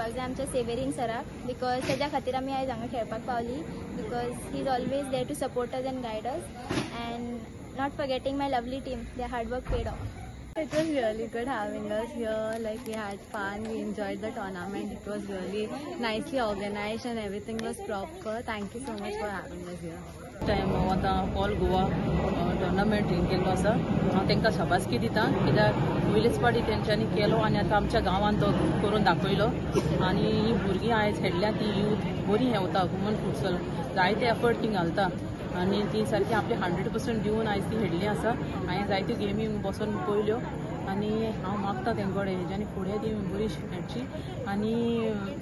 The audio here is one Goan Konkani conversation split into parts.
म्हणपाक जाय आमच्या सेवेरीन सराक, because तेज्या खातीर आमी आयज हांगा खेळपाक पावली, because he is always there to support us and guide us, and not forgetting my lovely team, their hard work paid off. It was really good having us here. Like, we had fun, we enjoyed the tournament. It was really nicely organized and everything was proper. Thank you so much for having us here. Time हांव आतां ऑल गोवा टोर्नामेंट केल्लो आसा. हांव तांकां शाबासकी दिता, कित्याक पयलेच फावटी तेंच्यांनी केलो आनी आतां आमच्या गांवांत तो करून दाखयलो. आनी ही भुरगीं आयज खेळ्ळ्या ती यूथ बरी हेवता. वुमन फुटसल जायते एफर्ट ती घालता आनी ती सारकी आपले 100% दिवन आयज ती खेळ्ळी आसा. हांवें जायत्यो गेमी बसोन पळयल्यो आनी हांव मागता तेंचे कडेन हेज्यानी फुडें ती बरी खेळची आनी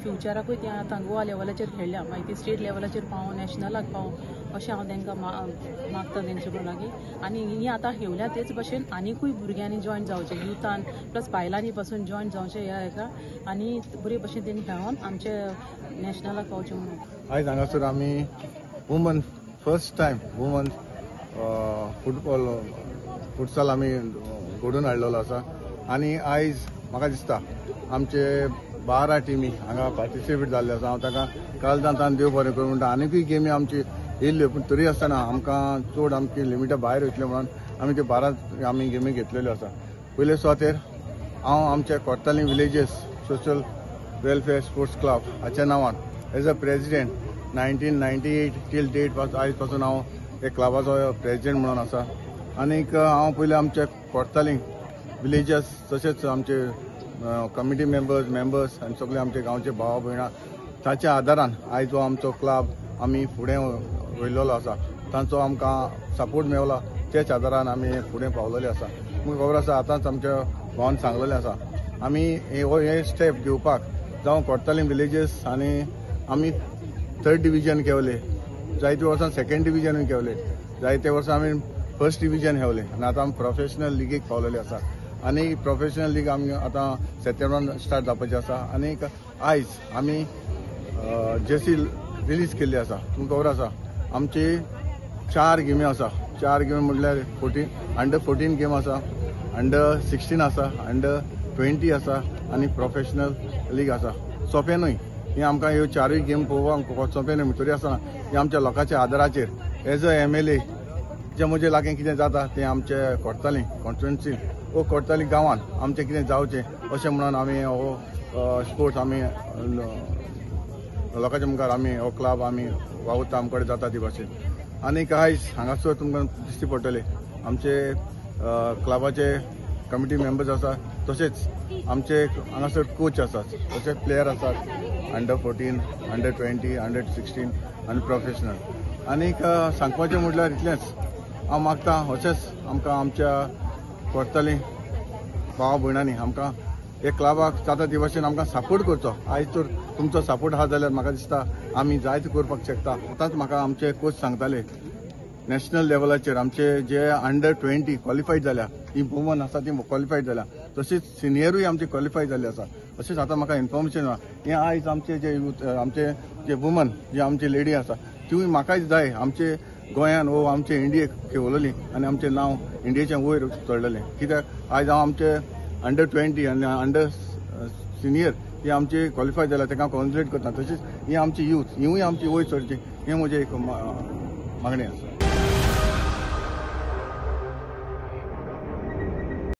फ्युचराकूय ती आतां गोवा लेवलाचेर खेळ्ळ्या, मागीर ती स्टेट लेवलाचेर पावूं, नॅशनलाक पावूं अशें हांव तांकां मागता तेंचे कडेन लागीं. आनी ही आतां खेळ्ळ्या तेच भशेन आनिकूय भुरग्यांनी जॉयन जावचें, युथान प्लस बायलांनी पासून जॉयन जावचें ह्या हेका आनी बरे भशेन तेणी खेळोन आमचे नॅशनलाक पावचें म्हणून. आयज हांगासर आमी woman first time woman football futsal आमी घडोवन हाडलेलो आसा. आनी आयज म्हाका दिसता आमचे 12 टिमी हांगा पार्टिसिपेट जाल्ले आसा. हांव ताका कालदान देव बरें करूं म्हणटा. आनिकूय गेमी आमची येयल्ल्यो, पूण तरी आसतना आमकां चड आमची लिमिटा भायर वयतले म्हणून आमी त्यो 12 आमी गेमी घेतलेल्यो आसा. पयले सुवातेर हांव आमच्या Cortalim villages social welfare sports club हाच्या नांवान as a president 1998 till date आयज पासून हांव एक क्लबाचो प्रेजिडेंट म्हणून आसा. आनीक हांव पयलीं आमच्या कोर्तालीं विलेजस तशेंच आमचे कमिटी मेंबर्स आनी सगळे आमचे गांवचे भाव भयणां ताच्या आदारान आयज हो आमचो क्लब आमी फुडें वयलेलो आसा. तांचो आमकां सपोर्ट मेवला, त्याच आदारान आमी फुडें पावलेले आसा. तुमकां खबर आसा, आतांच आमच्या भावान सांगलेलें आसा, आमी हे स्टेप घेवपाक जावं कोर्तालीं विलेजस आनी आमी थर्ड डिविजन खेवले, जायते वर्सां सेकेंड डिविजनूय खेवले, जायते वर्सां आमी फर्स्ट डिविजन खेवले आनी आतां आमी प्रोफेशनल लिगीक पावलेले आसा. आनी प्रोफेशनल लीग आमी आतां सप्टेंबरान स्टार्ट जावपाची आसा. आनी आयज आमी जर्सी रिलीज केल्ली आसा. तुमकां खबर आसा आमची 4 गेमी आसा. 4 गेमी म्हटल्यार अंडर 14 गेम आसा, अंडर 16 आसा, अंडर 20 आसा आनी प्रोफेशनल लीग आसा. सोंपें न्हय ही आमकां ह्यो 4 गेम पळोवपाक सोंपें न्हय, तरी आसतना ही आमच्या लोकांच्या आदाराचेर एज अ MLA जे म्हजे लागीं कितें जाता तें आमचे कोर्तालीं कॉन्स्टिट्युएन्सी वो कोर्तालीं गांवान आमचें कितें जावचें अशें म्हणून आमी हो स्पोर्ट्स आमी लोकांच्या मुखार आमी हो क्लब आमी वावुरता, आमचे कडेन जाता ती भाशेन. आनीक आयज हांगासर तुमकां दिश्टी पडटले आमचे क्लबाचे कमिटी मेंबर्स आसा, तशेंच आमचे हांगासर कोच आसात, तशेंच प्लेयर आसात अंडर 14, अंडर 20, अंडर 16 आनी प्रोफेशनल. आनीक सांगपाचें म्हटल्यार इतलेंच हांव मागता, अशेंच आमकां आमच्या कोर्तालीं भावा भयणांनी आमकां एक क्लबाक जाता ती भाशेन आमकां सपोर्ट करचो. आयज तर तुमचो सपोर्ट आसा जाल्यार म्हाका दिसता आमी जायते करपाक शकता. आतांच म्हाका आमचे कोच सांगताले नॅशनल लेवलाचेर आमचे जे अंडर 20 क्वॉलिफायड जाल्या, ही वुमन आसा ती क्वॉलिफायड जाल्या, तशीच सिनियरूय आमची क्वॉलिफाय जाल्ली आसा. तशेंच आतां म्हाका इन्फॉर्मेशन आसा हें आयज आमचे जे यूथ आमचे जे वुमन जे आमची लेडी आसा तिवूय म्हाकाय जाय आमचे गोंयान वो आमचे इंडियेक खेळलेली आनी आमचें नांव इंडियेचें वयर चडलेलें. कित्याक आयज हांव आमचे अंडर 20 आनी अंडर सिनियर ही आमची क्वॉलिफाय जाल्या ताका कॉन्ग्रेट करता. तशेंच ही आमची यूथ हिवूय आमची वयर चडची हें म्हजें एक मागणें आसा.